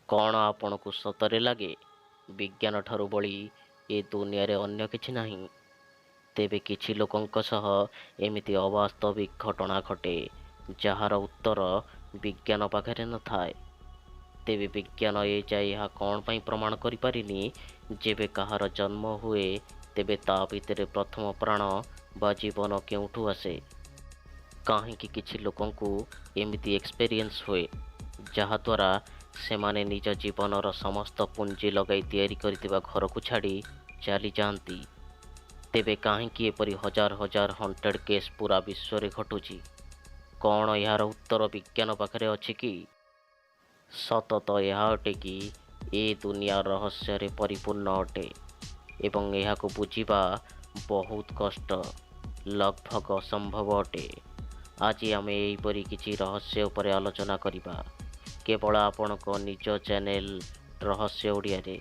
କ'ଣ ଆପଣଙ୍କୁ ସତରେ ଲାଗେ ବିଜ୍ଞାନ ଠାରୁ ବଳି ଏ ଦୁନିଆରେ ଅନ୍ୟ କିଛି ନାହିଁ? ତେବେ କିଛି ଲୋକଙ୍କ ସହ ଏମିତି ଅବାସ୍ତବିକ ଘଟଣା ଘଟେ, ଯାହାର ଉତ୍ତର ବିଜ୍ଞାନ ପାଖରେ ନଥାଏ। ତେବେ ବିଜ୍ଞାନ ଏଯାଏ ଏହା କ'ଣ ପାଇଁ ପ୍ରମାଣ କରିପାରିନି, ଯେବେ କାହାର ଜନ୍ମ ହୁଏ ତେବେ ତା ଭିତରେ ପ୍ରଥମ ପ୍ରାଣ ବା ଜୀବନ କେଉଁଠୁ ଆସେ? କାହିଁକି କିଛି ଲୋକଙ୍କୁ ଏମିତି ଏକ୍ସପେରିଏନ୍ସ ହୁଏ, ଯାହାଦ୍ୱାରା ସେମାନେ ନିଜ ଜୀବନର ସମସ୍ତ ପୁଞ୍ଜି ଲଗାଇ ତିଆରି କରିଥିବା ଘରକୁ ଛାଡ଼ି ଚାଲିଯାଆନ୍ତି? ତେବେ କାହିଁକି ଏପରି ହଜାର ହଜାର ହଣ୍ଟେଡ୍ କେସ୍ ପୂରା ବିଶ୍ୱରେ ଘଟୁଛି? କ'ଣ ଏହାର ଉତ୍ତର ବିଜ୍ଞାନ ପାଖରେ ଅଛି କି? ସତ ତ ଏହା ଅଟେ କି ଏ ଦୁନିଆ ରହସ୍ୟରେ ପରିପୂର୍ଣ୍ଣ ଅଟେ ଏବଂ ଏହାକୁ ବୁଝିବା ବହୁତ କଷ୍ଟ, ଲଗଭଗ ଅସମ୍ଭବ ଅଟେ। ଆଜି ଆମେ ଏହିପରି କିଛି ରହସ୍ୟ ଉପରେ ଆଲୋଚନା କରିବା, କେବଳ ଆପଣଙ୍କ ନିଜ ଚ୍ୟାନେଲ ରହସ୍ୟ ଓଡ଼ିଆରେ।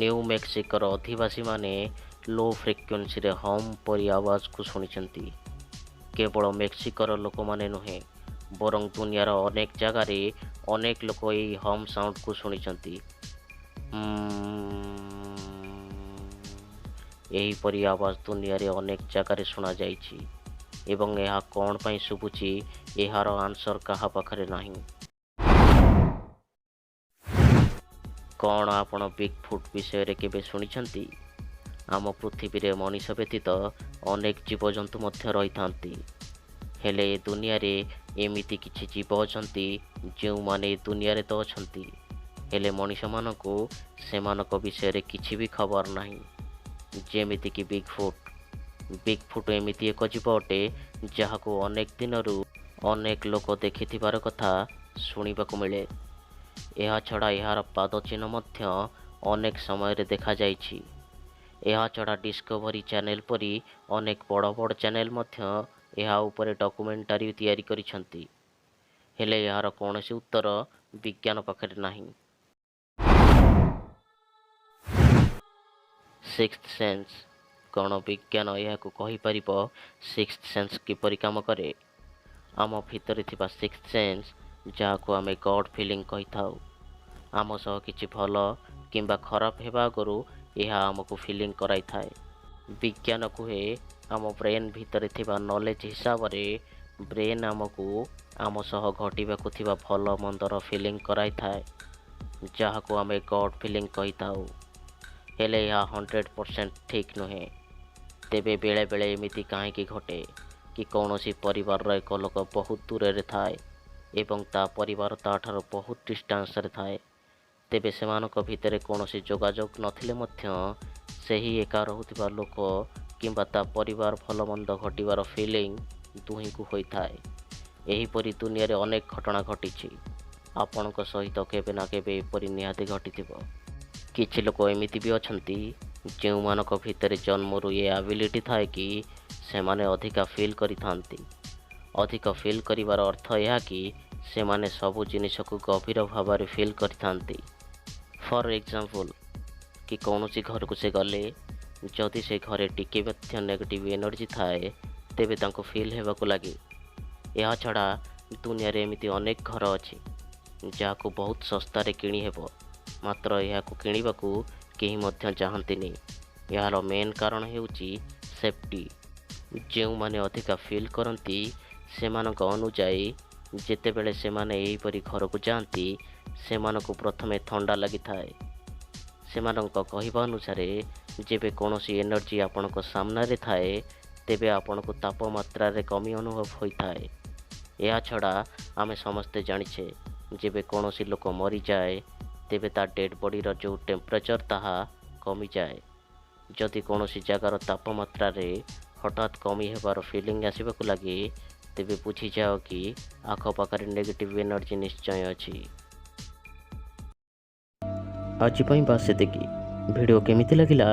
ନ୍ୟୁ ମେକ୍ସିକୋର ଅଧିବାସୀମାନେ ଲୋ ଫ୍ରିକ୍ୱେନ୍ସିରେ ହମ୍ ପରି ଆୱାଜକୁ ଶୁଣିଛନ୍ତି। କେବଳ ମେକ୍ସିକୋର ଲୋକମାନେ ନୁହେଁ, ବରଂ ଦୁନିଆର ଅନେକ ଜାଗାରେ ଅନେକ ଲୋକ ଏହି ହମ୍ ସାଉଣ୍ଡକୁ ଶୁଣିଛନ୍ତି। ଏହିପରି ଆୱାଜ ଦୁନିଆରେ ଅନେକ ଜାଗାରେ ଶୁଣାଯାଇଛି ଏବଂ ଏହା କ'ଣ ପାଇଁ ଶୁଭୁଛି, ଏହାର ଆନ୍ସର କାହା ପାଖରେ ନାହିଁ। କ'ଣ ଆପଣ ବିଗ୍ ଫୁଟ୍ ବିଷୟରେ କେବେ ଶୁଣିଛନ୍ତି? ଆମ ପୃଥିବୀରେ ମଣିଷ ବ୍ୟତୀତ ଅନେକ ଜୀବଜନ୍ତୁ ମଧ୍ୟ ରହିଥାନ୍ତି। ହେଲେ ଏ ଦୁନିଆରେ ଏମିତି କିଛି ଜୀବ ଅଛନ୍ତି, ଯେଉଁମାନେ ଏ ଦୁନିଆରେ ତ ଅଛନ୍ତି, ହେଲେ ମଣିଷମାନଙ୍କୁ ସେମାନଙ୍କ ବିଷୟରେ କିଛି ବି ଖବର ନାହିଁ। ଯେମିତିକି ବିଗ୍ ଫୁଟ୍। ବିଗ୍ ଫୁଟ୍ ଏମିତି ଏକ ଜୀବ ଅଟେ, ଯାହାକୁ ଅନେକ ଦିନରୁ ଅନେକ ଲୋକ ଦେଖିଥିବାର କଥା ଶୁଣିବାକୁ ମିଳେ। ଏହାଛଡ଼ା ଏହାର ପାଦ ଚିହ୍ନ ମଧ୍ୟ ଅନେକ ସମୟରେ ଦେଖାଯାଇଛି। ଏହାଛଡ଼ା ଡିସ୍କଭରି ଚ୍ୟାନେଲ ପରି ଅନେକ ବଡ଼ ବଡ଼ ଚ୍ୟାନେଲ ମଧ୍ୟ ଏହା ଉପରେ ଡକୁମେଣ୍ଟାରୀ ତିଆରି କରିଛନ୍ତି। ହେଲେ ଏହାର କୌଣସି ଉତ୍ତର ବିଜ୍ଞାନ ପାଖରେ ନାହିଁ। ସିକ୍ସଥ ସେନ୍ସ: କ'ଣ ବିଜ୍ଞାନ ଏହାକୁ କହିପାରିବ, ସିକ୍ସଥ ସେନ୍ସ କିପରି କାମ କରେ? ଆମ ଭିତରେ ଥିବା ସିକ୍ସଥ ସେନ୍ସ, ଯାହାକୁ ଆମେ ଗଟ୍ ଫିଲିଂ କହିଥାଉ, ଆମ ସହ କିଛି ଭଲ କିମ୍ବା ଖରାପ ହେବା ଆଗରୁ ଏହା ଆମକୁ ଫିଲିଂ କରାଇଥାଏ। ବିଜ୍ଞାନ କୁହେ, ଆମ ବ୍ରେନ୍ ଭିତରେ ଥିବା ନଲେଜ ହିସାବରେ ବ୍ରେନ୍ ଆମକୁ ଆମ ସହ ଘଟିବାକୁ ଥିବା ଭଲ ମନ୍ଦର ଫିଲିଂ କରାଇଥାଏ, ଯାହାକୁ ଆମେ ଗଟ୍ ଫିଲିଂ କହିଥାଉ। ହେଲେ ଏହା 100% ଠିକ୍ ନୁହେଁ। ତେବେ ବେଳେବେଳେ ଏମିତି କାହିଁକି ଘଟେ କି କୌଣସି ପରିବାରର ଏକ ଲୋକ ବହୁତ ଦୂରରେ ଥାଏ ଏବଂ ତା ପରିବାର ତା'ଠାରୁ ବହୁତ ଡିଷ୍ଟାନ୍ସରେ ଥାଏ? ତେବେ ସେମାନଙ୍କ ଭିତରେ କୌଣସି ଯୋଗାଯୋଗ ନଥିଲେ ମଧ୍ୟ ସେହି ଏକା ରହୁଥିବା ଲୋକ କିମ୍ବା ତା ପରିବାର ଭଲ ମନ୍ଦ ଘଟିବାର ଫିଲିଂ ଦୁହିଁଙ୍କୁ ହୋଇଥାଏ। ଏହିପରି ଦୁନିଆରେ ଅନେକ ଘଟଣା ଘଟିଛି। ଆପଣଙ୍କ ସହିତ କେବେ ନା କେବେ ଏପରି ନିହାତି ଘଟିଥିବ। କିଛି ଲୋକ ଏମିତି ବି ଅଛନ୍ତି, ଯେଉଁମାନଙ୍କ ଭିତରେ ଜନ୍ମରୁ ଏ ଆବିଲିଟି ଥାଏ କି ସେମାନେ ଅଧିକା ଫିଲ୍ କରିଥାନ୍ତି। ଅଧିକ ଫିଲ୍ କରିବାର ଅର୍ଥ ଏହା କି ସେମାନେ ସବୁ ଜିନିଷକୁ ଗଭୀର ଭାବରେ ଫିଲ୍ କରିଥାନ୍ତି। ଫର୍ ଏକ୍ଜାମ୍ପଲ୍ କି କୌଣସି ଘରକୁ ସେ ଗଲେ, ଯଦି ସେ ଘରେ ଟିକେ ମଧ୍ୟ ନେଗେଟିଭ୍ ଏନର୍ଜି ଥାଏ, ତେବେ ତାଙ୍କୁ ଫିଲ୍ ହେବାକୁ ଲାଗେ। ଏହାଛଡ଼ା ଦୁନିଆରେ ଏମିତି ଅନେକ ଘର ଅଛି, ଯାହାକୁ ବହୁତ ଶସ୍ତାରେ କିଣିହେବ, ମାତ୍ର ଏହାକୁ କିଣିବାକୁ କେହି ମଧ୍ୟ ଚାହାନ୍ତିନି। ଏହାର ମେନ୍ କାରଣ ହେଉଛି ସେଫ୍ଟି। ଯେଉଁମାନେ ଅଧିକା ଫିଲ୍ କରନ୍ତି, ସେମାନଙ୍କ ଅନୁଯାୟୀ ଯେତେବେଳେ ସେମାନେ ଏହିପରି ଘରକୁ ଯାଆନ୍ତି, ସେମାନଙ୍କୁ ପ୍ରଥମେ ଥଣ୍ଡା ଲାଗିଥାଏ। ସେମାନଙ୍କ କହିବା ଅନୁସାରେ ଯେବେ କୌଣସି ଏନର୍ଜି ଆପଣଙ୍କ ସାମ୍ନାରେ ଥାଏ, ତେବେ ଆପଣଙ୍କୁ ତାପମାତ୍ରାରେ କମି ଅନୁଭବ ହୋଇଥାଏ। ଏହାଛଡ଼ା ଆମେ ସମସ୍ତେ ଜାଣିଛେ, ଯେବେ କୌଣସି ଲୋକ ମରିଯାଏ, ତେବେ ତା ଡେଡ୍ ବଡ଼ିର ଯେଉଁ ଟେମ୍ପରେଚର ତାହା କମିଯାଏ। ଯଦି କୌଣସି ଜାଗାର ତାପମାତ୍ରାରେ ହଠାତ୍ କମି ହେବାର ଫିଲିଂ ଆସିବାକୁ ଲାଗେ, ତେବେ ବୁଝିଯାଅ କି ଆଖପାଖରେ ନେଗେଟିଭ୍ ଏନର୍ଜି ନିଶ୍ଚୟ ଅଛି। ଆଜି ପାଇଁ ବାସ୍ ସେତିକି। ଭିଡ଼ିଓ କେମିତି ଲାଗିଲା,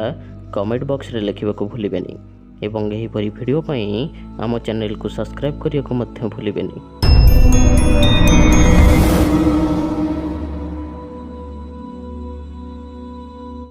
କମେଣ୍ଟ ବକ୍ସରେ ଲେଖିବାକୁ ଭୁଲିବେନି ଏବଂ ଏହିପରି ଭିଡ଼ିଓ ପାଇଁ ଆମ ଚ୍ୟାନେଲକୁ ସବସ୍କ୍ରାଇବ୍ କରିବାକୁ ମଧ୍ୟ ଭୁଲିବେନି।